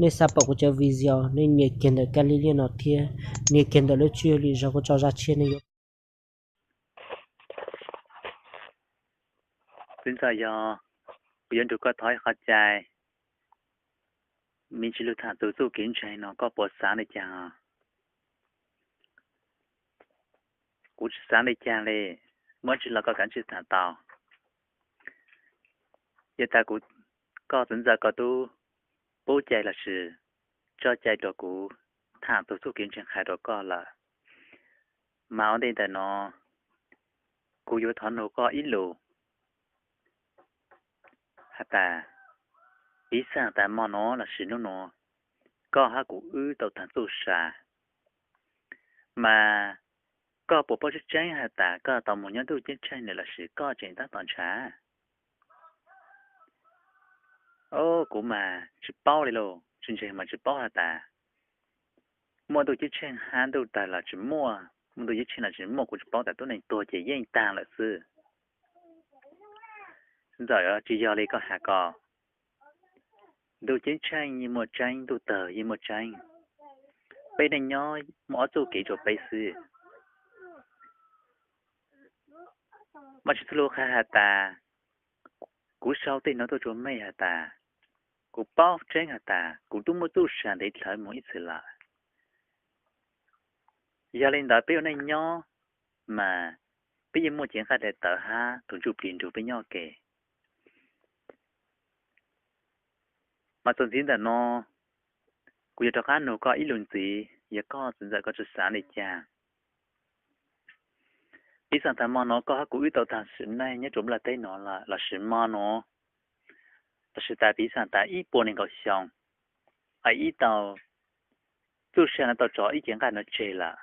Nej xav pom kuv cov video, nej nias kiag ntawm Kab Lis Liaj no thiab nias kiag ntawm lub tswb yog lwm zaus kuv tso zaj tshiab nej yuav Txiv ntxawm, yog kuv yuav nrug koj thov ib qho cai, me ntsis lug tham txug txuj kev ntseeg no koj puas xaav li cas? Kuv tsi xaav li cas li, muaj tsi los koj kav tsij tham tau. Yog tas kuv, koj txiv ntxawm koj tub pub cai lossis tso cai rua kuv tham txug txuj kev ntseeg qha rua koj lawm, mas ua ntej ntawm no kuv yuav thov nug koj ib lus has tas, piv xam tas mo nuav lossis nub nuav koj hab kuv wb tau taag txuj sa, mas koj puas paub tseeb tseeb has tas koj tau moog nyob ntuj ceeb tsheej lawm lossis koj tseem taab tom ntshaw? Ob, kuv mas tsi paub li lauj, tsi ntseeg mas tsi paub has tas muaj ntuj ceeb tsheej hab ntuj tawg los tsi muaj, muaj ntuj ceeb tsheej los tsi muaj, kuv tsi paub tas tuab neeg tuag ces yeej taag lawm xwb. Txiv ntxawm, tsi yog li koj has ko, ntuj ceeb tsheej yeej muaj tseeb, ntuj tawg yeej muaj tseeb. Peb neej nyob muaj ob txuj kev rua peb xwb. Vaajtswv txuj lug qha has tas, kuv sau tej nuav tuaj rua mej has tas, kuv paub tseeb has tas kuv tub muaj txuj sa ntev dlhawv moog ib txhis lawm. Yog li ntawd peb ua neej nyob mas peb yeej muaj cev nqaij daim tawv hab tug ntsuj plig nrug peb nyob ke. Mas txuas ntxiv ntawm no, kuv yuav rov qab nug koj ib lus ntxiv, yog koj txiv ntxawm koj tsi xav li cas. Piv xam tas mo nuav koj hab kuv wb tau taag sim neej nyob rua nplaj teb nuav lossis mo nuav, lossis tas piv xam tas ib puas nees nkaum xyoo, es ib tau txuj sa nuav tau tso ib cev nqaij nuav tseg lawm,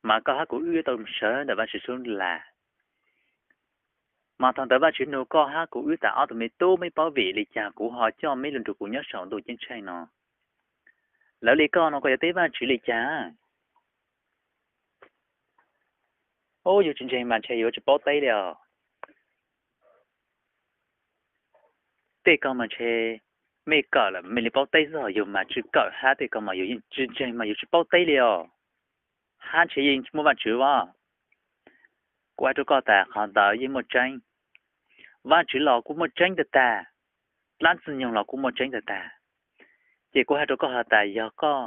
mas koj hab kuv wb tau sawv ntawm Vaajtswv xub lag. Mas thaus ntawd Vaajtswv nug koj hab kuv wb tas ob tug me tub, mej paub vim li cas kuv ho coj mej lug nrug kuv nyob saum ntuj ceeb tsheej no? Lawv li koj no koj yuav teb Vaajtswv li cas? Ub, yug tsi ntseeg mas ntshe yuav tsi paub teb li os. Tej ko mas ntshe mej kawm lawm mej li paub teb xwb, yug mas tsi kawm hab tej ko mas yug yeej tsi ntseeg mas yug tsi paub teb li os. Hab ntshe yeej tsi muaj Vaajtswv as. Kuv has rua koj tas qhov ntawd yeej muaj tseeb. Vaajtswv los kuj muaj tseeb tag tag, dlaab Ntxwg Nyoog los kuj muaj tseeb tag tag. Ces kuv has rua koj has tas yog koj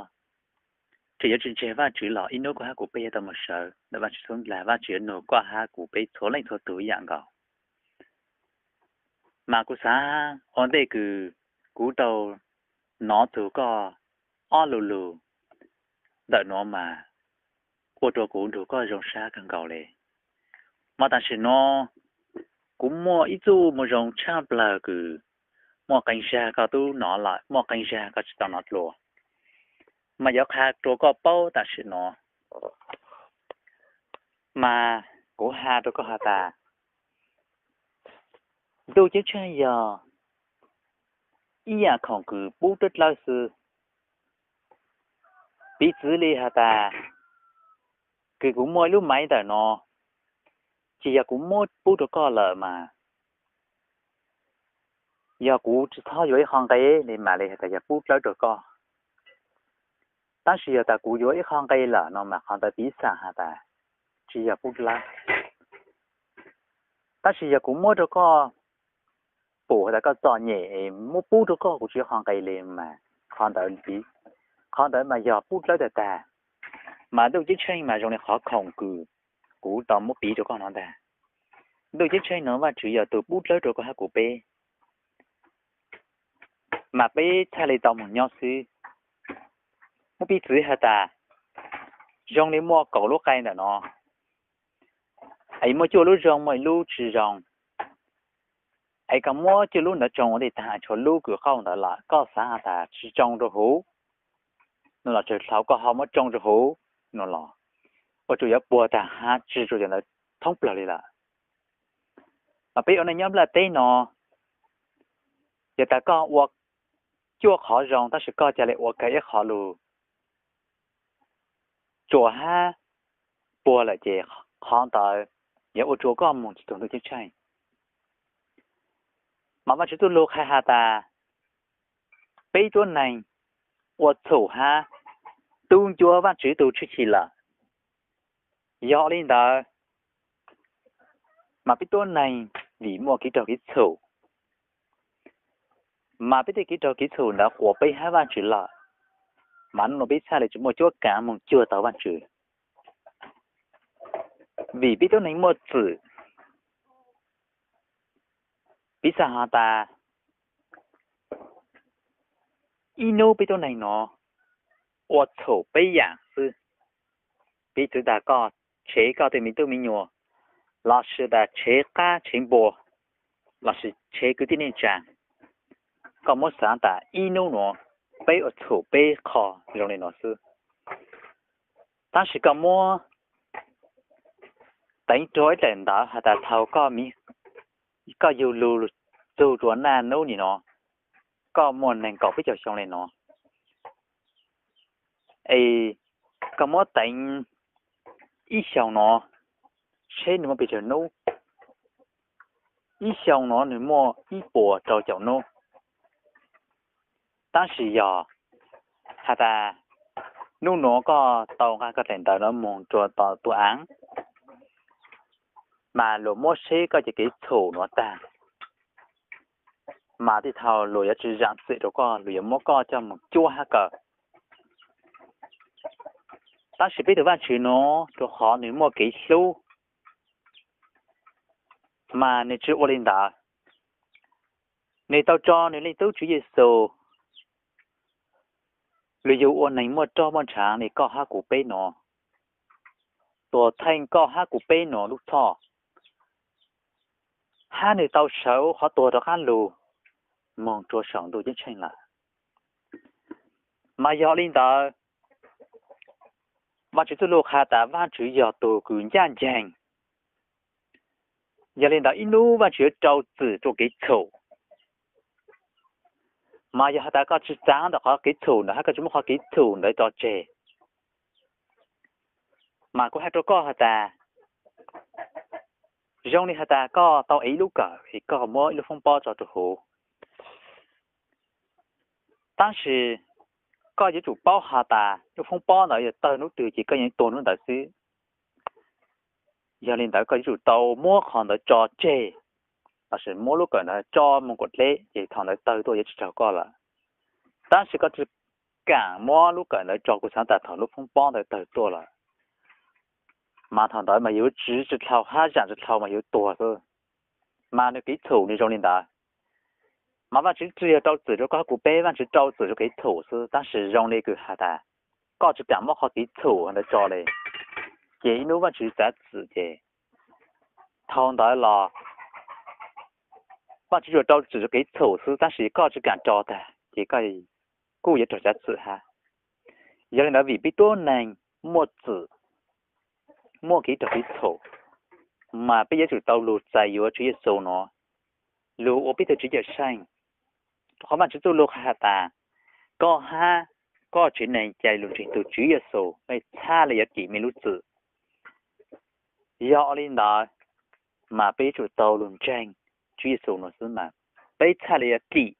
tseem yuav tsi ntseeg Vaajtswv los ib nub koj hab kuv peb yuav tau moog sawv ntawm Vaajtswv xub lag, Vaajtswv yuav nug koj hab kuv peb txhua leej txhua tug ib yaam nkaus. Mas kuv xaav ua ntej kws kuv tau nov txug koj ob lu lug ntawm nuav mas ua rua kuv nrug koj zoo sab kawg nkaus li. Mas tam sim nuav kuv muaj ib txuj moo zoo tshaj plawg kws muaj qee zag koj tub nov lawm, muaj qee zag koj tsi tau nov dlua, mas yuav qha rua koj paub tam sim nuav. Mas kuv has rua koj has tas, ntuj ceeb tsheej yog ib yaam khoom kws pub dlawb dlawb xwb. Piv txwv li has tas, kws kuv muaj ib lub maiv ntawm no, ces yog kuv muab pub rua koj lawm mas, yog kuv tsi txhob yuav ib qho nqe li mas li has tas yog pub dlawb rua koj. Tab sis yog tas kuv yuav ib qho nqe lawm no mas qhov ntawd piv xam has tas tsi yog pub dlawb. Tab sis yog kuv muab rua koj pum has tas koj txom nyem es muab pub rua koj kuv tsi yuav qho nqe li mas qhov ntawd, qhov ntawd mas yog pub dlawb tag tag. Mas ntuj ceeb tsheej mas zoo li qhov khoom kws kuv tau muab piv rua koj no ntag. Ntuj ceeb tsheej no Vaajtswv yog tug pub dlawb rua koj hab kuv peb, mas peb txhaj li tau moog nyob xwb. Muab piv txwv has tas, zoo li muaj kaum lub qe ntawm no, es muaj cuaj lub zoo muaj ib lub tsi zoo, es koj muab cuaj lub ntawd tsoo ua ntej tag, tshuav lub kws qaug ntawd lawm koj xaav has tas tsi tsoo rua huv no los txawm dlhau koj ho muab tsoo rua huv no los, ua tsuas yuav puag tag hab tsi tsuas cov ntawd thoob plawg li lawm. Mas peb ua neej nyob nplaj teb no, yog tas koj ua cuaj qhov zoo tab sis koj ca le ua kag ib qhov lug tsuas hab puag lawm ces qhov ntawd yuav ua rua koj moog tsi tug ntuj ceeb tsheej. Mas Vaajtswv txuj lug qha has tas, peb tuab neeg ua txhum hab tub ncuab Vaajtswv tug tshwj chim lawm. Yog li ntawd, mas peb tuab neeg vim muaj kev raug kev txhum, mas peb tej kev raug kev txhum ntawd quas peb hab Vaajtswv lawm, mas nub nua peb txhaj le tsi muaj cuab kaav moog cuag tau Vaajtswv. Vim peb tuab neeg muaj txim, peb xaav has tas ib nub peb tuab neeg nua ua txhum peb yaam xwb. Piv txwv tas koj tshev koj tej me tub me nyuam, lossis tas tshev qaab tshev npua, lossis tshev kwv tij neej tsaa, koj muab xaav tas ib nub nua peb ua txhum peb qho zoo le nua xwb. Tab sis koj muab teev rua ib daim ntawv has tas thaus koj yug lug txug rua naj nub nim nua, koj muaj neeg kaum peb caug xyoo le nua, es koj muab teev ib xyoo nua, seb nwg muaj pes tsawg nub, ib xyoo nua nwg muaj ib puas rau caum nub. Tab sis yog has tas nub nua koj tau nqa koj daim ntawv nua moog rua tom tuam aav, mas luas muab seb koj cov kev txhum nua tag, mas tej thaus luas yuav tsi zaam txim rua koj, luas yuav muab koj coj moog cuab hab kaw. Tab sis peb tug Vaajtswv nua, rua qhov nwg muaj kev hlub, mas nwg tsi ua le ntawd. Nwg tau tso nwg Leej Tub Tswv Yexus lug yug ua neeg muaj roj muaj ntshaav le koj hab kuv peb nua, tuag theej koj hab kuv peb nua lub txhoj, hab nwg tau sawv qhov tuag rov qaab lug moog rua saum ntuj ceeb tsheej lawm. Mas yog le ntawd, Vaajtswv txuj lug has tas Vaajtswv yog tug kws ncaaj nceeg. Yog le ntawd ib nub Vaajtswv yuav rau txim rua kev txhum. Mas yog has tas koj tsi txaav ntawm qhov kev txhum ntawd hab koj tsi muab qhov kev txhum ntawd tso tseg, mas kuv has rua koj has tas, zoo le has tas koj tau ev ib lub kawm es koj muab ib lub foob pob tso rua huv, tab sis koj yuav tsum paub has tas lub foob pob ntawd yog tawg nub twg ces koj yeej tuag nub ntawd xwb. Yog le ntawd koj yuav tsum tau muab qhov ntawd tso tseg, lossis muab lub kawm ntawd tso moog kuam dleb ces thaus ntawd tawg tuaj yuav tsi raug koj lawm. Tab sis koj tsi kaam muab lub kawm ntawd tso, kuv xaav tas thaus lub foob pob ntawd tawg tuaj lawm, mas thaus ntawd mas yuav tsiv tsi dlhau hab zaam tsi dlhau mas yuav tuag xwb. Mas nwg kev txhum nwg zoo le ntawd. Mas Vaajtswv tsi yog rau txim rua koj hab kuv peb, Vaajtswv rau txim rua kev txhum xwb, tab sis zoo le kws has tas koj tsi kaam muab qhov kev txhum ntawd tso le, ces ib nub Vaajtswv txav txim ces thaus ntawd los Vaajtswv tsuas rau txim rua kev txhum xwb, tab sis koj tsi kaam tso tag ces koj kuj yuav raug txav txim hab. Yog le ntawd vim peb tuab neeg muaj txim, muaj kev raug kev txhum, mas peb yuav tsum tau lug txais yuav Tswv Yexus nua lug ua peb tug Tswv Cawmseej. Rua qhov Vaajtswv txuj lug has tas, koj hab koj tsev neeg ca le lug ntseeg tug Tswv Yexus mej txhaj le yuav dim mej lub txim. Yog le ntawd, mas peb yuav tsum tau lug ntseeg Tswv Yexus nua xwb mas peb txhaj le yuav dim